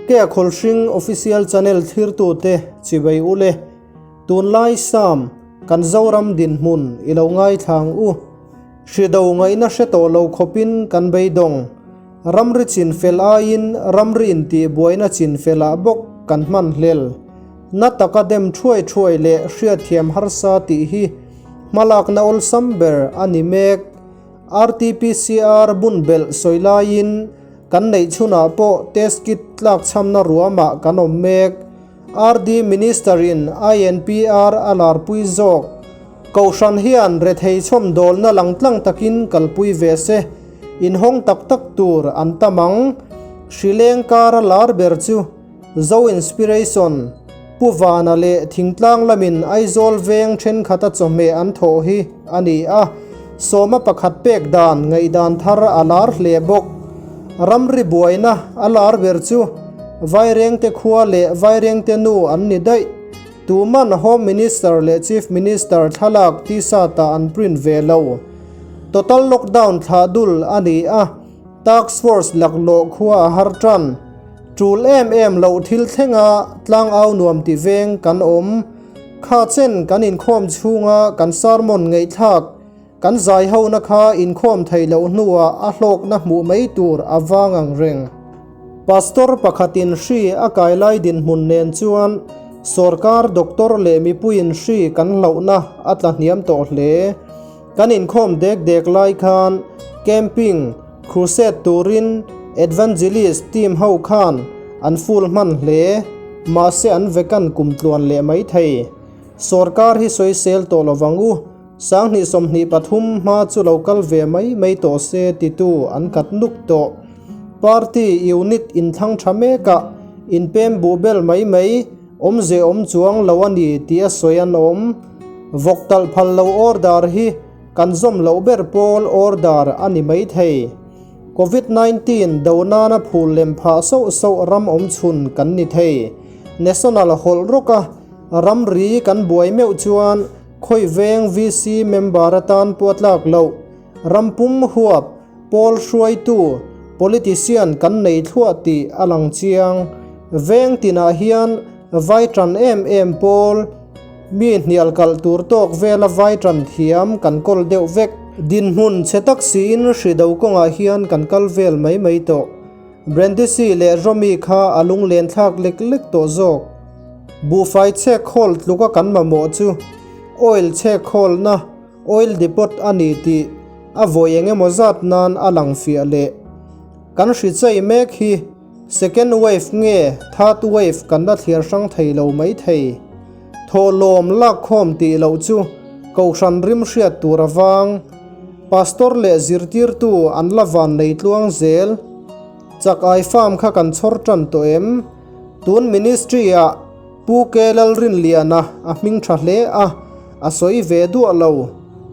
Kea Khawlhring Official Channel thlirtute chibai u le. Tunlai Sam, kan Zoram dinhmun i lo ngaithla ang u. Hri do ngaihna hre tawh lo khawpin kan beidawng. Ramri chin fel aiin ramri intihbuaina chin felah bawk kan hman hlel. Na taka dem thuai thuai leh hriatthiam harsa tih hi hmalakna awlsam ber a ni mek. RTPCR bun belh sawi laiin kan neih chhunah pawh test kit tlakchhamna ruamah kan awm mek. RD Minister in INPR a larpui zawk. Kohhran hian rethei chhawmdawlna langtlang takin kalpui ve se, inhawng tak tak tur an tam ang. Hrileng kara lar ber chu Zo Inspiration, Pu Vana leh Thingtlang lamin Aizawl veng thenkhat a chawhmeh an thawh hi a ni a, sawma pakhat pek dan ngaihdan thar a lar hle bawk. Ramri buaina a lar ber chu Vairengte khua leh Vairengte nu an ni daih. Tuman Home Minister leh Chief Minister thlalak T-shirt ah an print ve lo. Total lockdown thlah dul a ni a, Task Force laklawh khua a har tan. Tul em em loh thil thlenga tlangau nuam ti veng kan awm. Kha chen kan inkhawm chhunga kan sermon ngaihthlak kan zai hona kha inkhawm theih loh hnuah a hlawkna hmuh mai tur a vang ang reng. Pastor pakhatin hri a kai lai dinhmun nen chuan sawrkar doctor leh mipuiin hri kan hlauhna a tla hniam tawh hle. Kan inkhawm dek dek lai khan camping, crusade turin Advangelist team ho khan an full hman hle, mahse an vekan kum tluan leh mai thei. Sawrkar hi sawisel tawh lovang u, 2023 hma chu lo kal ve mai mai tawh se titu an kat nuk tawh. Party unit inthlang tha mekah inpem buh bel mai mai awmze awm chuang lo a ni tih a sawi an awm. Vawk talh phal lo order hi kan zawm loh ber pawl order a ni mai thei. Covid 19 do nana phul lem phah sauh sauh ram awm chhun kan ni thei. National hawlh rawk a ramri kan buai meuh chuan khawi veng VC member atan pawh a tlak loh. Ram pum huap pawl hruaitu politician kan nei thluah tih a lang chiang. Veng tinah hian vai tan em em pawl mi hnial kalh tur tawk vela vai tan thiam kan kawl deuh vek. Dinhmun chhe tak siin hri do kawngah hian kan kal vel mai mai tawh. Brandisi leh Romi kha a lunglen thlak lek lek tawh zawk. Buhfai chhek khawl tluka kan mamawh chu oil chhek khawlna Oil depot a ni tih a vawi eng emaw zat nan a lang fiah leh. Kan hri chei mek hi second wave nge third wave kan la thliar hrang thei lo mai thei. Thawhlawm lakkhawm tih loh chu Kohhran rim hriat tur a vang. Pastor leh zirtirtu an la van nei tluang zel. Chak ai farm kha kan chhawr tan tawh em? Tun ministry ah Pu Ke Lalrinliana a hming tha hle a, a sawi ve duah lo.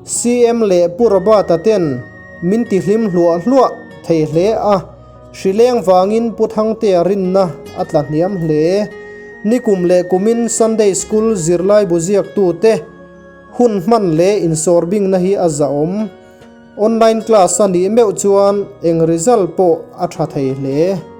CM leh Pu Robert-a ten min ti hlim hluah hluah thei hle a, hrileng vangin Pu Thangtea rinna a tla hniam hle. Nikum leh kumin Sunday School zirlaibu ziaktute hun hman leh insawrbingna hi a zahawm. Online class a nih meuh chuan eng result pawh a tha thei hle.